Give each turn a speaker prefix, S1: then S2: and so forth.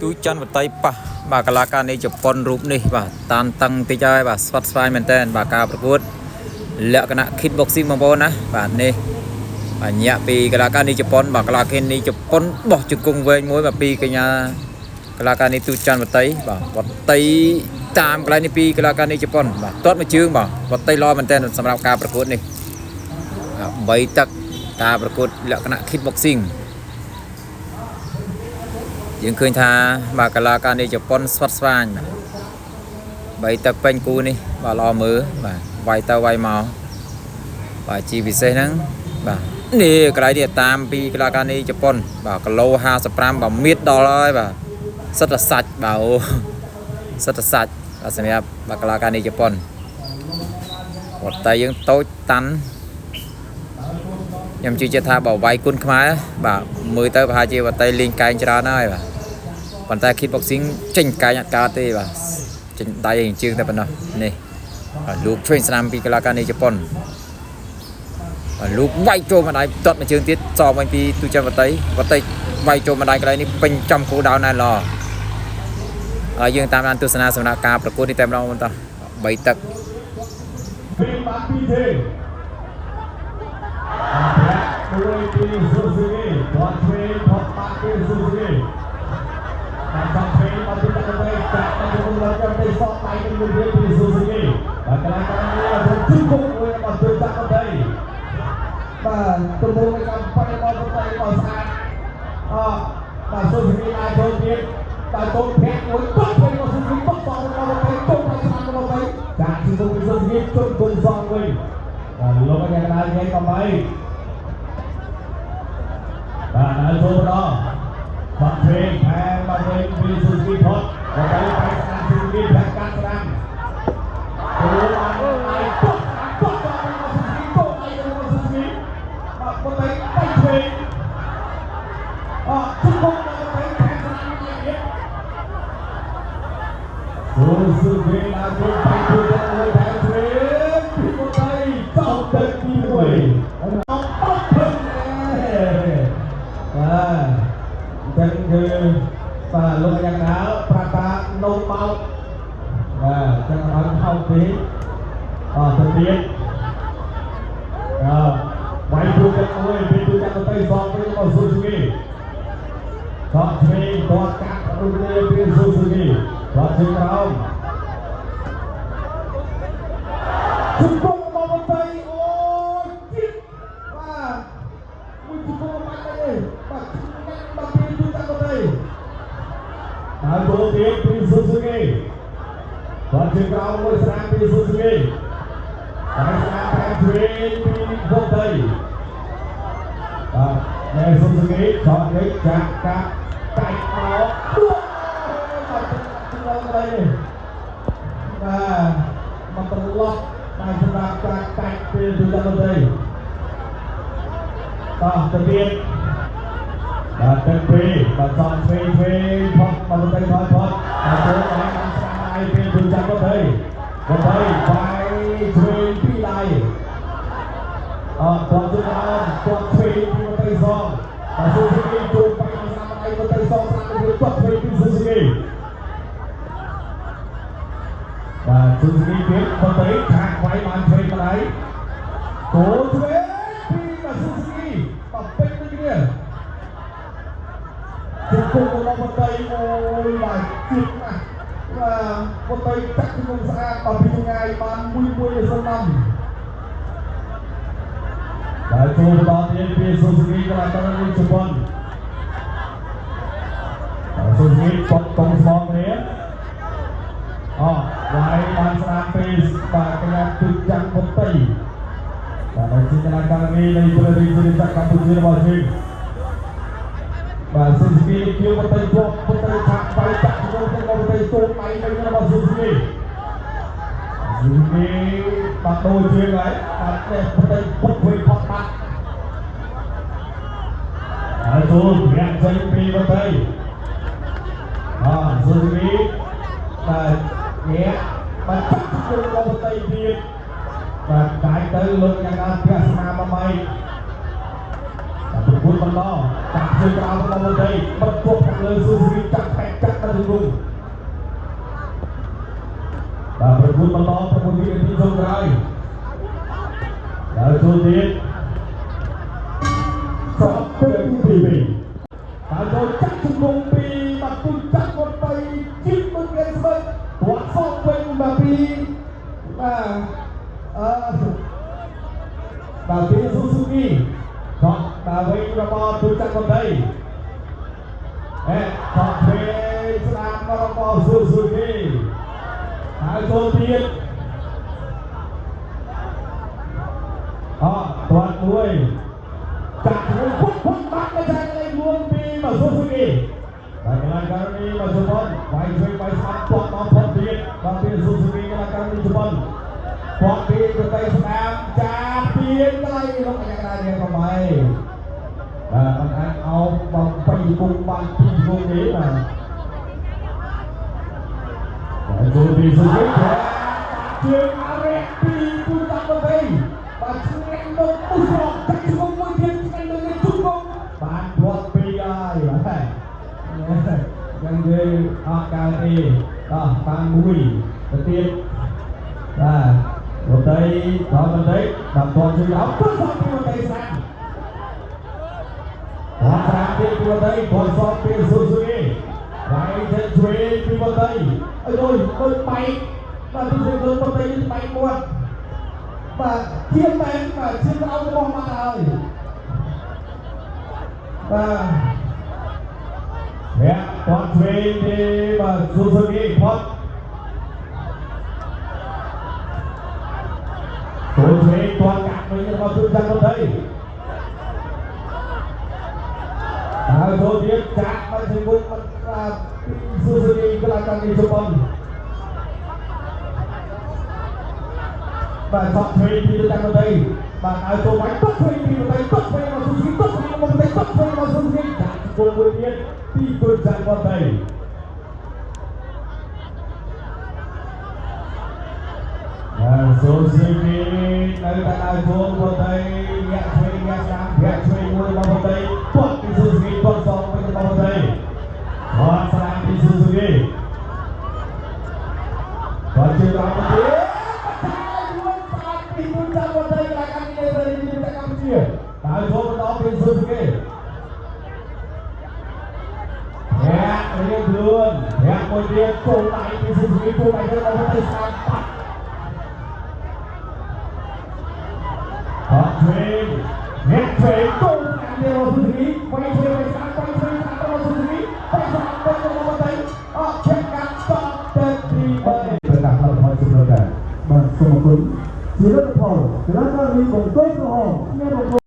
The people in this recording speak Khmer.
S1: ទូច័ន្ទវតីប៉ះបាទកលាការនៃជប៉ុនរូបនេះបាទតានតឹងតិចហើយបាទស្វិតស្វាញមែនតើបាទការប្រកួតលក្ខណៈ kick boxing បងប្អូនណាបាទនេះបាទញាក់ពីកលាការនៃជប៉ុនបាទកលាការនៃជប៉ុនបោះជង្គង់វែងមួយបាទពីកញ្ញាកលាការនៃទូច័ន្ទវតីបាទវតីតាមកន្លែងនេះពីកលាការនៃជប៉ុនបាទទាត់មួយជើងបាទវតីល្អមែនតើសម្រាប់ការប្រកួតនេះបាទ3ទឹកការប្រកួតលក្ខណៈ kick boxing យើងឃើញថាបាទកលាការនៃជប៉ុនស្វិតស្វាញបាទបីទឹកពេញគូនេះបាទល្អមើលបាទវាយទៅវាយមកបាទជាពិសេសហ្នឹងបាទនេះកន្លែងនេះតាមពីកលាការនៃជប៉ុនបាទគីឡូ55បាទមៀតដល់ហើយបាទសិតតែសាច់បាទអូសិតតែសាច់បាទសម្រាប់បាទកលាការនៃជប៉ុនវត្តតែយើងតូចតាន់ខ្ញុំជឿជាក់ថាបើវាយគុណខ្មែរបាទមើលទៅប្រហែលជាវត្តៃលេងកែងច្រើនហើយបាទប៉ុន្តែ kick boxing ចេញកែងអត់កើតទេបាទចេញដៃឯងជើងតែប៉ុណ្ណោះនេះបាទលោកឆ្វេងស្ដាំពីកីឡាករនៃជប៉ុនបាទលោកវាយចូលម្ដាយទាត់មួយជើងទៀតសវិញពីទូចាំវតីវតីវាយចូលម្ដាយកន្លែងនេះពេញចំគោលដៅណែល្អហើយយើងតាមដានទស្សនាសម្រាប់ការប្រកួតនេះតែម្ដងបន្ត3ទឹក
S2: ពីបាត់ពីទេអរមួយពីស៊ូស៊ូគីគាត់ឆ្វេងផុតបាត់ពីស៊ូស៊ូគីបានចាប់ឆ្វេងមកពីតែទៅចាក់ទៅមុនដល់ទៅសតដៃទៅមួយទៀតពីស៊ូស៊ូគីបាទកន្លែងនេះទៅជិះគុកមួយរបស់ទូចាក់ទៅបាទទំមុំនៃកម្មបរិបទទៅមកស្អាតអបាទស៊ូស៊ូគីអាចចូលទៀតតើតូនភ័ក្រមួយទុកទៅមកស៊ូស៊ូគីទុកតមកទៅទុកទៅស្អាតមកទៅចាក់ជិះគុកពីស៊ូស៊ូគីជុំគុំសងវិញបាទលោកយ៉ាងណាយ៉ាងកំបីបាទដល់ចូលបន្តបាត់ព្រេងផែមកវិញពីស៊ូស៊ូគីផុតដល់ទៅបែកស្អាតស៊ូស៊ូគីភ័ក្រកាត់ស្ដាំចូលបានដៃទុកទុកទៅមកស៊ូស៊ូគីទុកដៃទៅមកស៊ូស៊ូគីបាទប៉ុន្តែបែកព្រេងអជុំគុំមកទៅផែស្ដាំទៀតស៊ូស៊ូគីដល់ចូលបែកព្រេងទៅផែព្រេងពីប៉ុន្តែចោលទៅទី1អត់អត់ភឹងបាទអញ្ចឹងគឺបាទលោកយ៉ាងណាប្រាប់ថានំបោកបាទអញ្ចឹងអត់ខោទេអទៅទៀតអវាយទូទឹកមួយពីទូទឹកទៅសងវិញមកស៊ូស៊ូគីតោះឆ្វេងទាត់កាត់រុំនេះពីស៊ូស៊ូគីទាត់ជើងក្រោមជង្គង់មកបន្តិចអូយជាតិបាទមួយជង្គង់មកបាច់ទេបាទកាត់មកពីទូទឹកទៅហើយចូលទៀតពីស៊ូស៊ូគីទាត់ជើងក្រោមមួយស្រាមពីស៊ូស៊ូគីហើយស្រាមតែឆ្វេងពីវុតីបាទណែស៊ូស៊ូគីចောက်នេះចាក់កាត់កាច់មកដួលបាទទៅដល់កន្លែងនេះបាទមកត្រឡប់បាទសម្រាប់ការកាច់ពេលទូទៅទៅតោះទៅទៀតបាទទឹកពីរបាទសងឆ្វេងឆ្វេងផុតមកទៅថយផុតបាទចូលបានបានស្រាមដៃពេលទូចាំទៅទៅបាយឆ្វេងពីរដៃអត់ទាត់ជើងអមទាត់ឆ្វេងពីទៅសងបាទស៊ូស៊ូគីចូលបាយស្រាមដៃទៅសងស្រាមទៅទាត់ឆ្វេងពីស៊ូស៊ូគីបាទស៊ូស៊ូគីទៀតទៅខាក់វាយបានឆ្វេងម្ដាយគោឆ្វេងពីបាទស៊ូស៊ូគីបាទពេញដូចគ្នាជង្គង់របស់បន្តីអូយបាទជាតិណាស់បាទបន្តីចាក់ក្នុងស្អាតបាទពីថ្ងៃបានមួយមួយសំណាំបាទចូលបន្តទៀតពីស៊ូស៊ូគីកន្លងទៅនេះជប៉ុនបាទស៊ូស៊ូគីប៉ុកកងស្មងគ្នាអវាយបានស្ដាំពីបាទកញ្ញាទូចាំងបន្តីបាទដល់ជាកញ្ញាការីនៃប្រទេសកម្ពុជារបស់យើងបាទស៊ូស៊ូគីគៀវបន្តីជាប់បន្តីឆាក់បាយចាក់ចូលទៅបន្តីសូមដៃវិញរបស់ស៊ូស៊ូគីស៊ូស៊ូគីបាទដូចជាងហើយបាទនេះបន្តីពុតវិញផុតបាត់ហើយចូលប្រាក់ចេញពីបន្តីអស៊ូស៊ូគីបាទនេះបាទចាក់ចូលរបស់បន្តីទៀតបាទកាយទៅលោកយ៉ាងណាផ្ទះស្នាមមួយបាទប្រគួតបន្តចាប់ជើងក្រោមរបស់បន្តីបិទគប់ខាងលើស៊ូស៊ូគីចាក់តែចាក់ ជង្គង់បាទប្រគួតបន្ត6វិនាទីចុងក្រោយដល់ចូលទៀតសពទៅទី2 តើចូលចាក់ជង្គង់ពីបាត់ទុនចាក់គាត់ទៅជីកមួយគេស្វិតគាត់សក់វិញបាទពីបាទអឺបាទពីស៊ូស៊ូគីគាត់បាទវិញរបស់ទុនចាក់គាត់ទៅអេគាត់ទ្វេស្ដាប់របស់ស៊ូស៊ូគីហើយចូលទៀតអគាត់មួយ ចាក់មួយពុតពុតបាក់ទៅចាក់លេខ4ពីមកស៊ូស៊ូគីបាទកីឡាករនេះមកជប៉ុនវាយជួយវាយស្អាតពាត់មកផុតទៀតបាទពីស៊ូស៊ូគីកីឡាករនេះជប៉ុនពាត់ពីប្រទេសស្ដាមចាទៀនកន្លែងលោកកញ្ញានេះប្រម៉ៃបាទអត់អាចអោបបំពេញគុំបានពីគុំនេះបាទបាទចូលពីស៊ូស៊ូគីជើងអរិយពីគូតាក់ទៅបាទឆ្ងាញ់មកពុះស្រកចាក់ជង្គង់មួយទៀតឆ្ងាញ់មកជង្គង់បានធាត់ពីរហើយបាទយ៉ាងនិយាយអត់កើតទេតោះបានមួយទៅទៀតបាទមន្ត្រីដល់មន្ត្រីបាទទាត់ជួយអត់ពុះស្រកពីមន្ត្រីស្រាំទាត់ស្រាំទៀតពីមន្ត្រីទាត់សក់ពីស៊ូស៊ូគីវាយទៅជួយពីមន្ត្រីអើយអើយបែកបាទពីស៊ូមន្ត្រីបែកមាត់ បាទជាមែនបាទជាឲ្យរបស់មកហើយបាទអ្នកគាត់ឆ្វេងទេបាទស៊ូស៊ូគីផុតចូលឆ្វេងគាត់កាត់វិញរបស់ទូចាំទៅហើយចូលទៀតចាក់មកជង្គង់មិនបាទស៊ូស៊ូគីកន្លងនេះជប៉ុន បាទសក់ឆ្វេងពីទៅតាមទៅបាទឲ្យចូលបាញ់ទុកឆ្វេងពីទៅទុកឆ្វេងមកស៊ូស៊ូទុកឆ្វេងមកទៅទុកឆ្វេងមកស៊ូស៊ូដាក់ជង្គង់មួយទៀតពីទៅចាំទៅបាទស៊ូស៊ូគីនៅតែឲ្យចូលទៅញាក់ឆ្វេងញាក់ស្ដាំញាក់ឆ្វេងមួយមកទៅទាត់ពីស៊ូស៊ូទាត់សងទៅមកទៅទាត់ស្ដាំពីស៊ូស៊ូគីបាទជឿដល់ទៅពីមុនចាំទៅកន្លែងកម្មវិធីប្រជាជនកម្ពុជាតើចូលបន្តពីស៊ូស៊ូគី ធាក់រៀងខ្លួនធាក់មួយទៀតគោដៃពីស៊ូស៊ូគីគោដៃទៅដល់ទៅស្ដាំបាត់អត់ឆ្វេងអ្នកឆ្វេងគោស្ដាំទៀតរបស់ស៊ូស៊ូគីវាយឆ្វេងវាយស្ដាំវាយឆ្វេងស្ដាំរបស់ស៊ូស៊ូគីវាយស្ដាំទៅដល់ទៅអត់ឆែកកាត់តទៅទី3ប្រកាសលទ្ធផលជំនួយដែរ
S3: បាទសូមអរគុណជាលទ្ធផលកីឡាការិនីបង្គោលក្រហមឈ្នះបង្គោល។